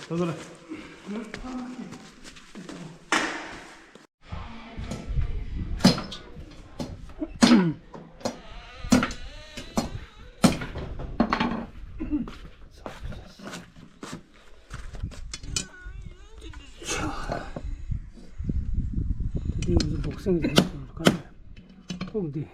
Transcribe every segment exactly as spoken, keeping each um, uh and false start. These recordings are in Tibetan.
ད་ཚོ་ལ། དེ་ང་ཚོ་བོག་སིང་གི་ཁོག་འདི།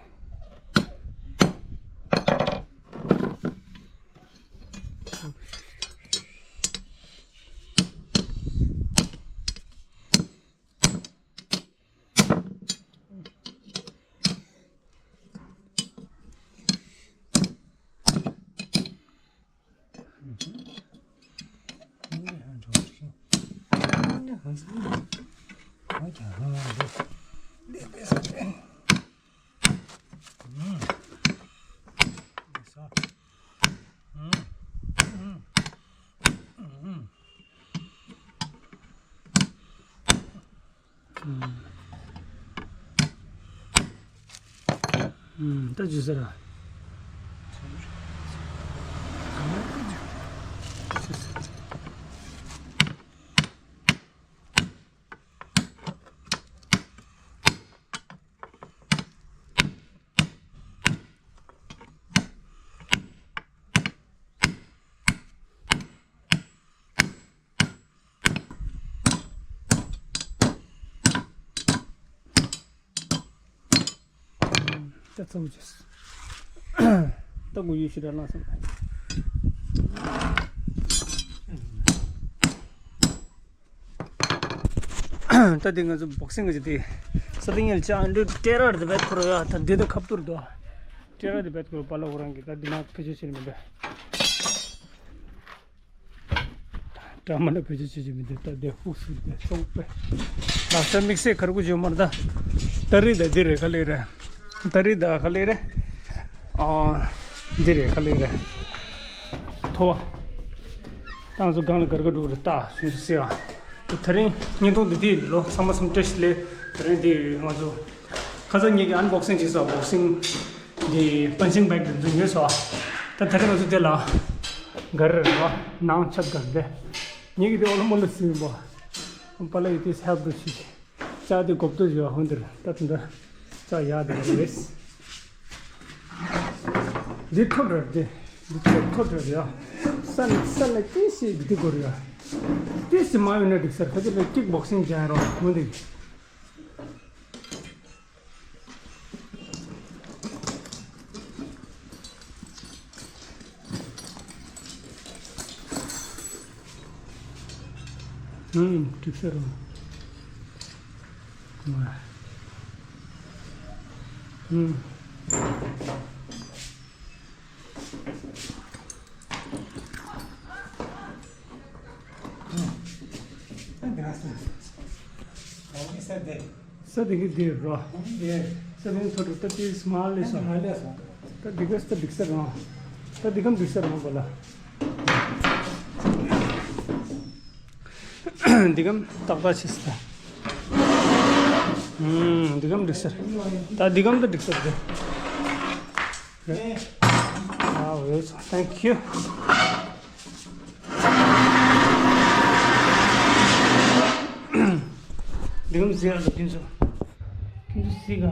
ད་ཅི་ཟེར་ར། ད་ཚ་བོ་བྱས། ད་དགུ་ཡུལ་ཤི་ར་ལངས་སོང་། ད་འདི་ང་ཚོ་བོག་སིང་གི་དེ་ས་སྟེང་ཡལ་ཅང་འདི་ཏེ་ར་དེ་བེད་ཁོ་ར་ཡ། ད་འདི་ད་ཁབ་ཏུར་དོ། ཏེ་ར་དེ་བེད་ཁོ་ར་པ་ལ་འོ་རང་གི་ད་འདི་ན་ཕི་ཅི་ཤི་ར་མི་འདུག་ཌ་ར་མ་ལ་བེད་སྤྱོད་བྱེད་ཀྱི་མི་འདུག་ད་དེ་ཧུག་སུ་དེ་སོང་པས། ལག་ཆ་དམིགས་བསལ་ག་རེ་དགོས་ཀྱི་ཡོད་མ་རེད་ད། ཏ་རི་ད་འདི་རེད་ག་ལེ་རེད། ཏ་རི་ད་ག་ལེ་རེད། ཨོ། འདི་རེད་ག་ལེ་རེད། ཐོ་བ། ཏང་སུ་གང་ལ་གར་ག་འགྲོ་རེད་ད་སུན་སུ་སེ་ཨ། ད་རིང་བརྙན་ཐུང་འདི་དེ་ལོ་ཚང་མ་སམ་བཀྲ་ཤིས་ལེ། ད་རིང་འདི་ང་ཚོ་ཁ་སང་ངེད་ཀྱི་ཨན་བོག་སིང་བྱས་སོང་། བོག་སིང་འདི་པན་ཆིང་བེག་འདི་ཚོ་ཉོས་སོང་། ད་ད་རིང་ང་ཚོ་དེ་ལ་གར་རེད་བ། ནང་ཆབ་གར་འདི་ངེད་ཀྱི་དེ་ཨོ་ལོ་མོ་ལོ་སུ་ཡིན་པ། པ་ལ་ཡི་དེ་ཧེལ་པ་འདྲ་ཞིག་ཅག་དེ་གོབ་ཏོ་ཞུ་བ་ཧོན་དེར་ད་དུང་ད་ཅག་ཡག་དེ་རེད། འདི་ཐོབ་རེད་དེ། འདི་ཐོབ་ཐོབ་རེད་ཡ། ས་ནས་ས་ནས་ཏི་སི་འདི་གོ་རེད་ཡ། ཏི་སི་མ་ཡོང་ན་འགྲིག་ས་རེད། ཁ་ཅིག་ལ་ཀིག་བོག་སིང་སྦྱང་རོགས་ཧོན་དེ། ཨུམ། འགྲིག་ས་རེད། ཨུམ། ཨུམ། འདི་ར་སོང་། ཨོ་འདི་ས་འདི། ས་དེ་གི་འདི་རོ། ཨོ་འདི། ས་དེ་ཚོ་རུ་ཏ་ཏིས་མ་ལེ་སོང་། མ་ལེ་སོང་། ད་འདི་ག་ས་འགྲིག་ས་རང་། ད་འདི་གམ་འགྲིག་ས་རང་པ་ལ། འདི་གམ་ཏག་ཏག་ཆེ་ས་ད། ཨུམ། འདི་གམ་འགྲིག་ས་རེད། ད་འདི་གམ་ད་འགྲིག་ས་རེད། ཨ་ཝེ། Thank you། འདི་གམ་ཟེར་ལ་ཁྱིམ་ཚོ། ཁྱིམ་ཚོ་སི་ག་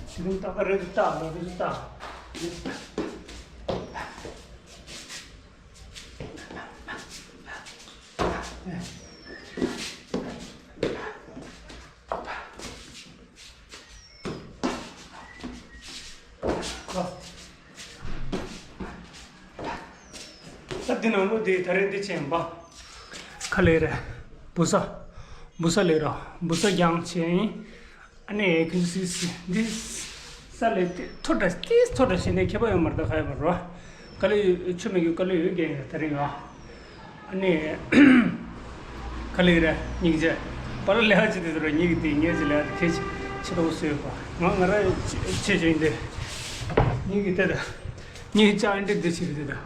འདི་གམ་ཏག་ཏག་རེད་ཏག་ལ་རེད་ཏག་ད་འདི་ནང་ལོ་འདི་ད་རེས་འདི་ཆེན་པ། ག་ལེ་རེད། བུ་ས། བུ་ས་ལེ་ར། བུ་ས་རྒྱང་ཆེན། ཨ་ནི་ཁྱོད་སི་སི་འདི་ས་ལེ་ཏི་མཐོ་དྲགས་ཏི་མཐོ་དྲགས་ཤེས་ནས་ཁྱད་པར་ཡོད་མ་རེད། ད་ག་ཡོད་མ་རེད། ག་ལེ་ཆུ་མེད་རྒྱུ་ག་ལེ་ཡོད་རྒྱན་ཡོད་ད་རེས་ང་། ཨ་ནི། ག་ལེ་རེད་སྙིང་རྗེ། པ་ལ་ལས་ཀ་བྱེད་དུས་ར་སྙིང་དེ་ངས་ཅི་ལས་ཀ་དེ་ཁྱེད་ཆེ་ཏོག་སོས་པ་ང་ང་ར་ཆེ་ཆེ་ཡིན་ཏེ། སྙིང་གི་དེ་ད། ངས་ཅག་འདྲེ་དེ་ཆེ་རེད་དེ་ད།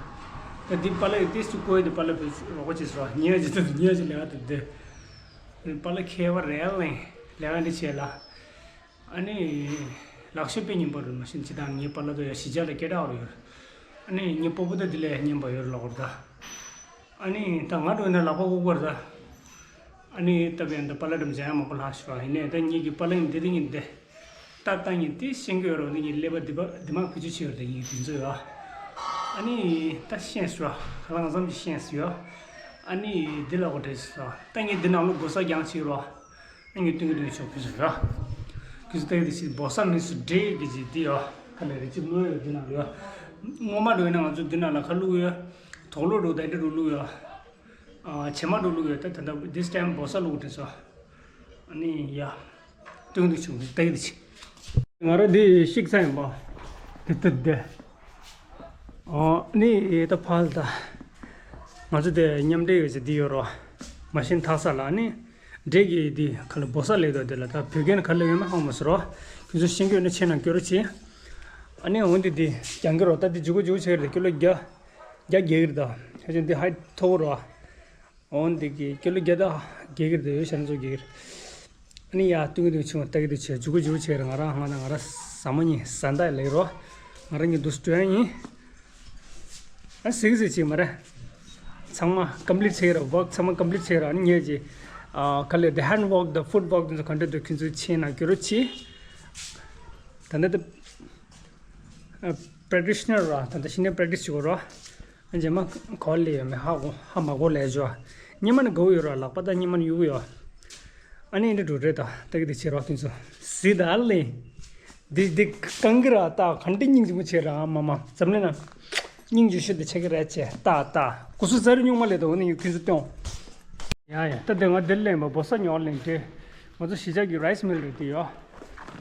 ད་འདི་པ་ལ་ཡི་དེ་སུ་གོ་ཡི་དེ་པ་ལ་བེད་རོགས་པ་བྱེད་སོ་ངས་ཅི་ད་ངས་ཅི་ལས་ཀ་དེ་དེ། པ་ལ་ཁྱད་པར་རེད་ལེ། ལས་ཀ་འདི་བྱེད་ལ། ཨ་ནི། ལག་ཤེས་དཔེ་སྙན་པོ་རེད། མ་གཞི་ཅི་དང་ངའི་པཱ་ལགས་དོ་ཡ་གཞིས་ཆགས་ལ་སྐད་གྲགས་རུ་ཡོད། ཨ་ནི་ངའི་སྤོ་བོ་དང་དེ་ལས་སྙན་པ་ཡོད་ལོག་ར་ད། ཨ་ནི་ད་ང་འགྲོ་ན་ལག་པ་དབུགས་པར་ད། ཨ་ནི་ད་བན་ད་པ་ལ་འགྲམ་ཇ་ཡང་མང་པོ་ལྷག་ཤོག་ཡིན་ནའི་ད་ངེད་ཀྱི་པ་ལ་ཡིན་འདི་རིང་ཡིན་ཏེ། ད་ལྟ་ངས་དེ་ཤེས་དགོས་རོགས་འདི་ངའི་ཀླད་པ་འདི་པ་འདི་མ་ཕི་ཆུ་ཆེ་བར་ད་ངས་དེ་ཚོ་ཡོད། ཨ་ནི་ད་ཤེས་སོ་ཁ་ལང་ཙམ་གྱི་ཤེས་སོ་ཡོད། ཨ་ནི་འདི་ལ་གོ་དྲེས་སོ་ད་ངས་འདི་ནང་ལོ་སྒོ་ས་རྒྱང་ཆེ་རོགས། ཨ་ངས་སྟོན་གི་སྟོན་གི་ཆོག་ཁུ་སུ་ར། ཁུ་སུ་ཏག་ཏག་ཅིག་བོ་ས་མི་སུ་འདྲེ་གི་ཅིག་འདི་ཡོད། ཁ་ལས་རེ་ཅིག་བླུག་ཡོད་འདི་ནང་ཡོད། སྔོན་མ་འགྲོ་ཡིན་ན་ང་ཚོ་འདི་ནང་ལ་ཁ་བླུག་ཡོད། དོག་ལོ་འགྲོ་དེ་འདྲ་འགྲོ་བླུག་ཡོད། ཨ་བྱེ་མ་འགྲོ་བླུག་ཡོད་ད་ད་ལྟ་this time་བོ་ས་བླུག་དྲན་སོ། ཨ་ནི་ཡ། སྟོན་གི་སྟོན་གི་ཆོག་ཏག་ཏག་ཅིག་ང་ར་འདི་ཤིག་ཚ་ཡིན་པ། དེ་ལྟ་དེ། ཨོ་ནི་ད་ཕལ་ད། ང་ཚོ་དེ་མཉམ་འབྲེལ་ཡོད་ཟེར་འདི་ཡོད་རོ། མ་ཤིན་ཐག་ས་ལ་ནི། འབྲས་ཀྱི་འདི་ཁ་ལ་བོ་ས་ལེགས་དོ་དེ་ལ་ད་བོད་སྐད་ནི་ག་ལེ་ཡོད་མ་ཧང་མ་སི་རོ། ཁྱོད་ཚོ་ཤེས་ཀྱི་ཡོད་ན་ཆེ་ན་སྐྱོ་རོ་ཆེ། ཨ་ནི་འོན་ཏེ་འདི་རྒྱང་གི་རོ་ད་འདི་འཇུག་གོ་འཇུག་ཆེ་གི་རེད་ཀི་ལོ་བརྒྱ། བརྒྱ་བརྒལ་གི་རེད་ད། ཁྱོད་ཚོ་འདི་ཧའི་མཐོ་གི་རོ། འོན་ཏེ་གི་ཀི་ལོ་བརྒྱ་དང་བརྒལ་གི་རེད་ད་ཡོད་ཤ་ན་ཚོ་བརྒལ་གི་རེད། ཨ་ནི་ཡ་སྟོན་གི་འདུག་ཆུང་བ་ལྟ་གི་འདུག་ཆེ་འཇུག་གོ་འཇུག་ཆེ་གི་རེད་ང་རང་ཧང་ད་ང་ར་ཟ་མ་ཉི་ཟ་འདའ་ལེགས་རོ། ང་རང་གི་འདུག་སྤྲོད་ཡ་ཡིན། ཨ་སིག་སིག་ཅིག་མ་རེད། ཚང་མ་ཀམ་པི་ལིཊ་བྱས་ར་ཝོག་ཚང་མ་ཀམ་པི་ལིཊ་བྱས་ར་ཨ་ནི་ངས་ཀྱི་ཨ་ག་ལེ་དེ་ཧན་ཝོག་དང་ཕུཊ་ཝོག་དེ་ཚོ་ག་འདྲ་འདུག་ཁྱོད་ཚོས་ཕྱིན་ན་སྐྱོ་རོ་ཆེ། ད་ནི་དེ་པྲེག་ཊི་ཤི་ནར་ར་ད་ལྟ་ཤི་ནས་པྲེག་ཊི་ཤི་བྱེད་དགོས་ར། ཨ་རྗེས་མ་ག་ལེ་ཡོད་མེད་ཧ་གོ་ཧ་མ་གོ་ལས་བྱོས། སྙེ་མ་ནི་དགའ་བོ་ཡོད་ར་ལག་པ་དང་སྙེ་མ་ནི་གཡུག་གི་ཡོད། ཨ་ནི་འདི་འགྲོ་རེད་ད་ལྟ་གི་དེ་བྱེད་རོགས་དེ་ཚོ་ཟི་ད་ལེ། འདི་འདི་གང་གི་ར་ད་གང་འདྲི་སྙིང་རྗེ་མོ་བྱེད་ར་ཨ་མ་མ་འཛམ་གླིང་ན། སྙིང་རྗེ་ཤོས་དེ་ཆེ་གི་རེད་ཆེ་ད་ད་ཀུ་སུ་ཙ་རི་སྨྱུག་མ་ལས་ད་འོ་ནི་ཡུ་ཁྱོད་ཚོ་སྟོན། ཡ་ཡ་ད་དེ་ང་འདིར་ལེན་པ་བོ་ས་ཉོ་ལེན་དེ། ང་ཚོ་གཞིས་ཆགས་ཀྱི་རའི་སི་མིལ་རེད་དེ་ཡོད།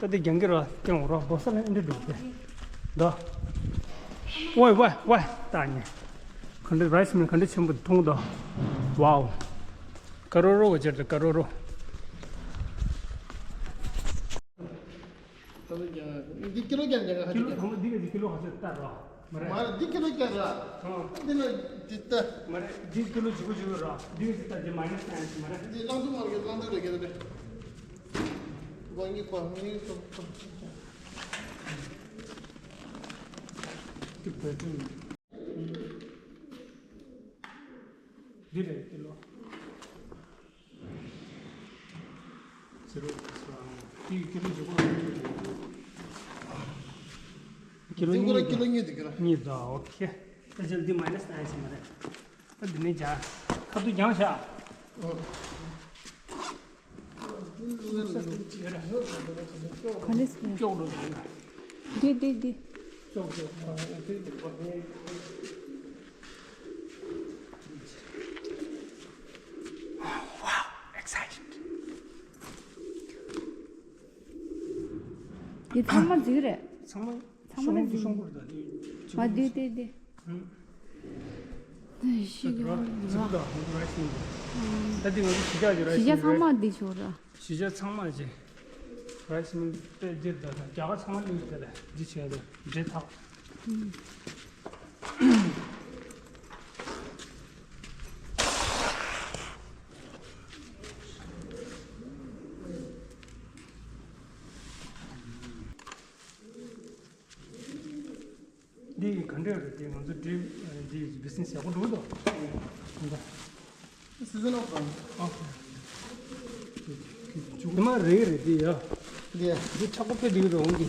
ད་དེ་རྒྱང་གི་ར་སྟོན་འོ་ར་བོ་ས་ལ་འདི་འགྲོ་དེ། ད། ཝའི་ཝའི་ཝའི་ད་ཉེ། ག་འདྲ་རའི་སི་མིལ་ག་འདྲ་ཆེན་པོ་མཐོང་ད། ཝའོ། ཀ་རོ་རོ་བ་ཅར་ད་ཀ་རོ་རོ། འདི་ཀི་ལོ་བརྒྱ་ནས་བརྒྱ་ཁ་ཁ་ཅིག་ཀི་ལོ་ཐང་པོ་འདི་ག་ཅིག་ཀི་ལོ་ག་ཚོད་ལྟར་རོ། མ་རེད། མ་རེད་འདི་ཀི་ལོ་བརྒྱ་ར། ཨང་། འདི་ལ་འདི་ལྟ། མ་རེད་འདི་ཀི་ལོ་བཅུ་དགུ་བཅུ་དགུ་རོ། འདི་ག་ཅིག་ལྟར་འདི་མའི་ནས་ཏེན་ཞིག་མ་རེད། འདི་བླང་དུ་མ་རེད་བླང་དུ་རེད་ག་ལ་རེད། གོ་གཉིས་གོ་གཉིས་གོ་གོ། འདི་བོད་ཀྱི། འདི་རེད་ཀི་ལོ། ཟེར་རོ། འདི་ཀི་ལོ་བཞི་པོ། ཀི་ལོ་འདི་ཀོ་ར་གཉིས། ཀི་ལོ་གཉིས་འདི་ཀི་ལོ། གཉིས་དང་ཨོ་ཁེ། ད་ཅི་འདི་མའི་ནས་ཏེན་ཞིག་མ་རེད། ད་འདི་ནས་བརྒྱ། ཁ་ཐུག་རྒྱང་བཞག་ག་ནས་སོང་། ཀྱོག་འགྲོ་འདི་འདི་འདི། ཀྱོག་ཀྱོག Wow, excited. འདི་ཚང་མ་འདི་རེད། ཚང་མ་ཚང་མ་ལ་ཤོང་འདི་ཤོང་གི་རེད་ད་འདི། ཨ་འདི་འདི་འདི། ཨང་། ཤི་གི་ར། ད་ང་ཚོ་གཞིས་ཆགས་ཀྱི་ར། གཞིས་ཆགས་ཚང་མ་འདི་ཤོར་ར། གཞིས་ཆགས་ཚང་མ་ཅི། ར་ཤི་མི་དཔེ་འདིར་ད་རྒྱ་གར་ཚང་མ་ལུས་དེ་ལ་འདི་བྱས་ཏེ་འདྲེ་ཐག་འདི་ག་འདྲ་རེད་དེ་ང་ཚོ་འདི་འདི་བི་ཛི་ནེ་སི་ཡག་པོ་འགྲོ་འདུག་ཨ། Season of ram. Okay. ཉི་མ་རེ་རེ་དེ་ཡ། འདི་འདི་ཆག་པོ་དཔེ་འགྲིག་རེད་འོང་གི།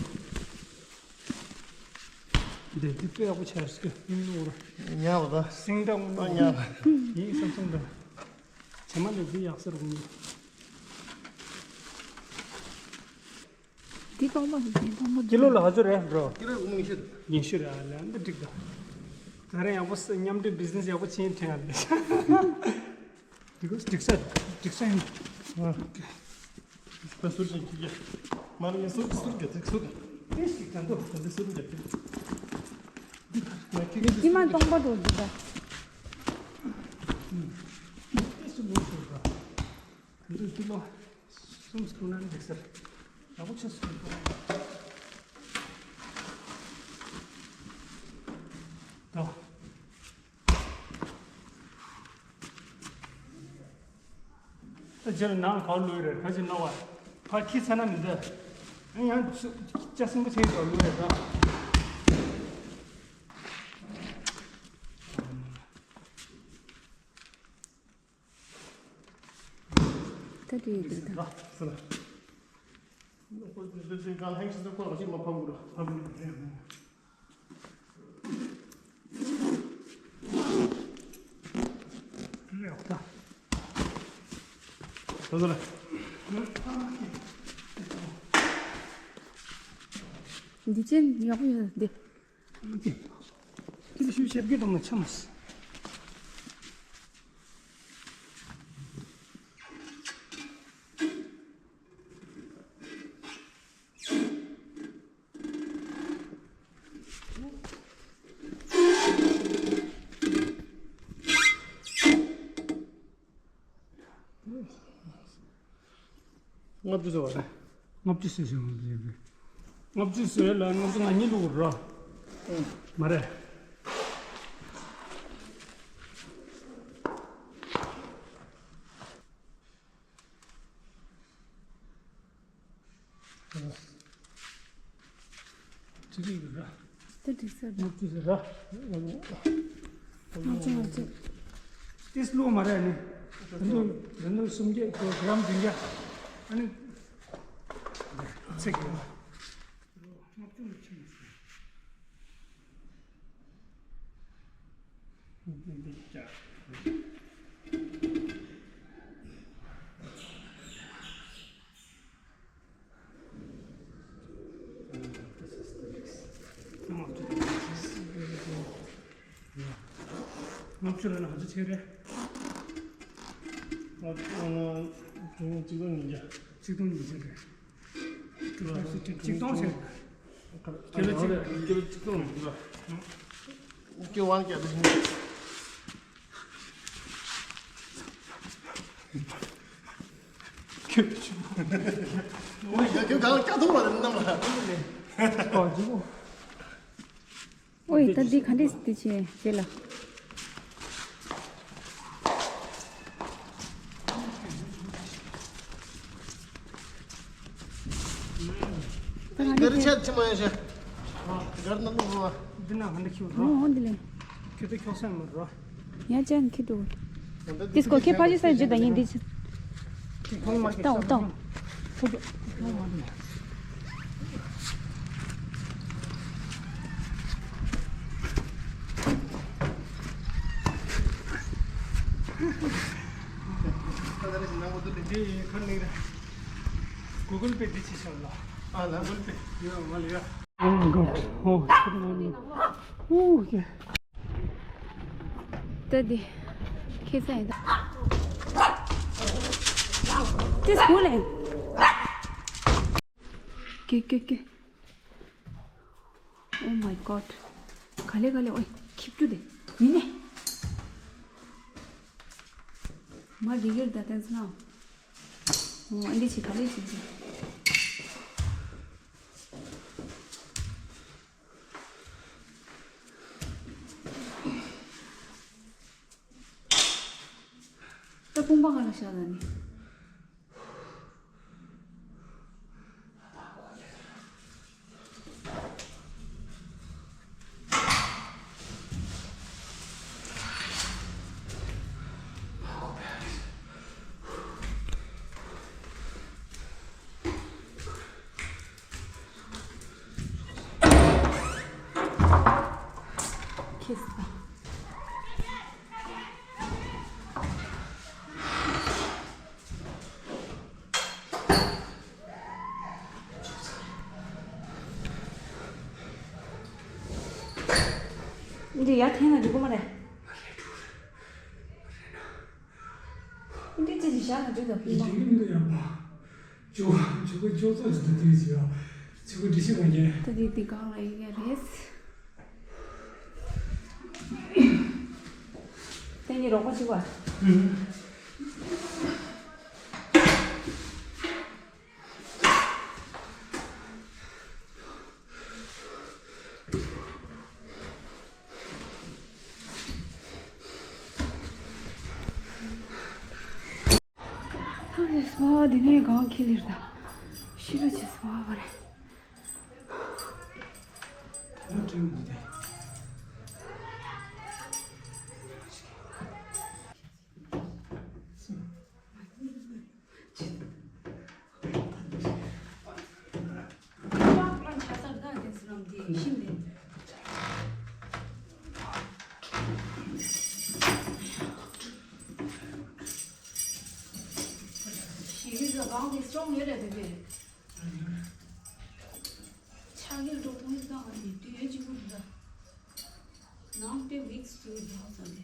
འདི་འདི་དཔེ་ཡག་པོ་ཆགས་སོང་། ཉག་པ་ད། སིང་དང་ཨ་ཉག་པ། ཡིན་བསམ་སོང་ད། བྱེ་མ་ལས་འདི་ཡག་ས་རུ་འོང་གི། འདི་སྟོང་པ་འདི་སྟོང་པ། ཀི་ལོ་ལ་ག་ཚོད་རེད་འགྲོ། ཀི་ལོ་ཉི་ཤུ། ཉི་ཤུ་རེད་ཨ་ལས་འདི་འགྲིག་ད། ད་རེས་ཡག་པོ་མཉམ་འབྲེལ་བི་ཛི་ནེ་སི་ཡག་པོ་ཕྱིན་དྲན་ཨ་ལས། འགྲིག་གོ་འགྲིག་ས་འགྲིག་ས་ཡིན། ཨ། ད་ཟུར་ཞིག་ཁྱི་རྒྱ། མ་ལ་ངས་ཟུར་ཟུར་རྒྱ་ཚིག་ཟུར། ཏེ་ཞིག་དྲན་ཏོ། ད་འདི་ཟུར་རྒྱ་ཚིག་ང་ཁྱི་རྒྱ་ཟུར་རྒྱ། ཉི་མ་སྟོང་པ་འགྲོ་འདི་ད། ཏེ་ཞིག་མོ་ཟུར་རྒྱ། འདི་ཀི་ལོ་གསུམ་སུ་ན་འགྲིག་ཟེར། ཡག་པོ་ཆེ་སུ་ན། ད། ད་རྗེས་ལ་ནང་ག་ལུས་རེད་ག་ཅི་ནོ་བ། ཕ་ཁྱི་ཚ་ན་མི་འདུག་ཨ་ཡང་ཅ་སེང་པོ་ཆེ་ག་ལུས་རེད་ད། དེ་ཡིན་དུས་ད། འདི་ཅན་ཡག་པོ་ཡོད་འདི། འདི་ཤུ་ཤེབ་གི་དང་མ་ཆམས། ལྔ་བཅུ་ཟེར་བ་རེད། ལྔ་བཅུ་ཟེར་ཟེར་བ་རེད། ལྔ་བཅུ་ཟེར་ལ་ལྔ་བཅུ་ང་གཉིས་བླུགས་རོགས། མ་རེད། ཅི་རིགས་ར། དེ་འགྲིག་ས་རེད། ཅི་རེད་ར། ང་ཚོ་ང་ཚོ། ཏིས་ལོ་མ་རེད་ནི། རིན་དུ་རིན་དུ་སུམ་བརྒྱ་ཀི་ལོ་གྲམ་བདུན་བརྒྱ། ཨ་ནི། ཚེག་གི་ར། ལྔ་བཅུ་ལ་ན་ཧ་ཅང་ཆེ་རེད། ལྔ་བཅུ་ལ་ན་གཅིག་སྟོང་ཉིས་བརྒྱ། གཅིག་སྟོང་ཉིས་བརྒྱ་རེད། གཅིག་སྟོང་ཆེ། ཀི་ལོ་གཅིག་ཀི་ལོ་གཅིག་སྟོང་ཉིས་བརྒྱ། ཀི་ལོ་ཝན་ཀྱ་དེ་བཞིན། ཁྱོད་ཆུ། ཨོ་ཡ་ཁྱོད་གང་ལ་སྐྱ་ཐུག་པ་རེད་ནམ་ལ། ཨོ་ཡ་ད་འདི་ག་འདྲས་འདི་བྱས་རྗེས་ལ། ད་ག་འདྲས་བྱས། ཆད་ཆི་མ་ཡ་ཤ། གར་ནང་ལུག་རོ། འདི་ན་ག་འདྲས་ཁྱོད་རོ། ཨོ་འདི་ལས། ཁྱོད་ད་ཁྱོད་སེམས་མ་རོ། ཡ་ཅན་ཁི་ཏུ། ཏིས་ཀོ་ཁེ་པ་ཅི་སའི་ཇི་ད་ཡིན་འདི་ཅི། ཏའོ་ཏའོ། འདི་ཁར་ལེགས་ར། གུ་གུལ་པེ་འདི་ཅི་ཤོར་ལ། ཨ་ལ་གུ་གུལ་པེ། ཡོད་མ་ལ་ཡ། Oh my God. Oh, ད་འདི་ཁེ་ས་ཡིན་ད། ཏིས་ཧུ་ལེ། ཀེ་ཀེ་ཀེ། Oh my God. ག་ལེ་ག་ལེ། ཨོའི་ཁྱི་བཅུ་དེ་མི་ནས། མ་རི་གེར་ད་ཏན་སི་ན། ཨོ་ཨ་འདི་ཆི་ག་ལེ་ཆི་ཆི། ད་དཔུང་པ་ག་ལ་བཞག་ད་ནི། ཁེས་པ། འདི་ཡར་འཐེན་ན་འགྲིག་གི་མ་རེད། འདི་ཅི་ཞིག་བཞག་ན་འགྲིག་གི་ཕི་མ། འདི་འདི་ཡང་མ། ཅོ་ཅོ་ཅོ་ཅོ་ཅོ་ཅོ་ཅོ་ཅོ་ཅོ་ཅོ་ཅོ་ཅོ་འདི་ཤི་ག་ཉེ། ད་འདི་འདི་གང་ལ་ཡི་གེ་རེད། དེ་གཉིས་རོགས་པ་བྱེད་པ། ཨུམ། ཐང་ཆེ་སོ་འདི་ནས་གང་ཁྱི་ལིར་ད། ཤི་རུ་ཆེ་སོ་བ་རེད། ད་དྲན་མི་འདུག་སྟེ། ཤིན་ཏེ། ཞིག་གི་གང་དེ་སོང་ཡོད་རེད་དེ་དེ། ཆག་ཡོད་འགྲོ་ཐུང་ཡོད་དང་ཨ་ནི་དུས་ཡོད་ཅིག་གུ་རེད་ད། ནང་དེ་ཝིག་སི་ཚུ་རེད་ད་ས་དེ།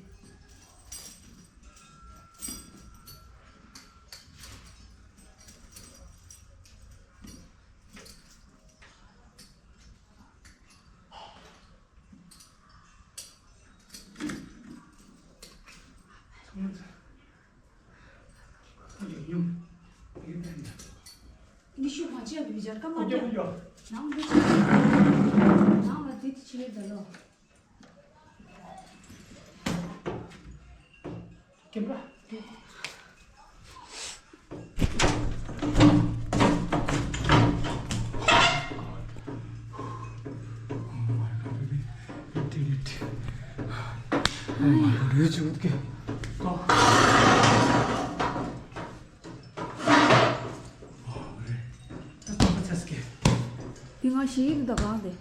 འདི་ཤུ་གང་ཅི་ཡང་འདི་བྱར་ཀ་མ་རྒྱབ། ནང་འདི་ནང་ལ་འདི་ཅི་ཡོད་ད་ལོ། ཀེམ་ར། Oh my God, baby. You did it. Oh my God, you did it. འདི་ང་ཞིག་ཡིག་འདི་གང་དེ།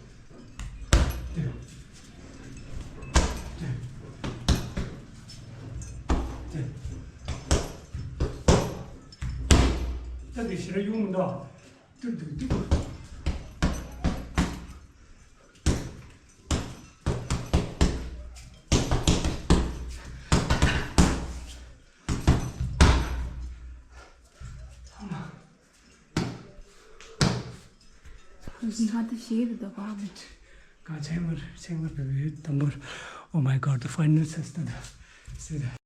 ད་དེ་ཞེ་ར་ཡོང་མི་འདུག་ཏུ་ཏུ་ཏུ། ང་དེ་ཞིག་ཡིག་འདི་གང་དེ། གང་ཆེན་མོར་ཆེན་མོར་བེ་བེ་དམ་པོར། Oh my God, the final test.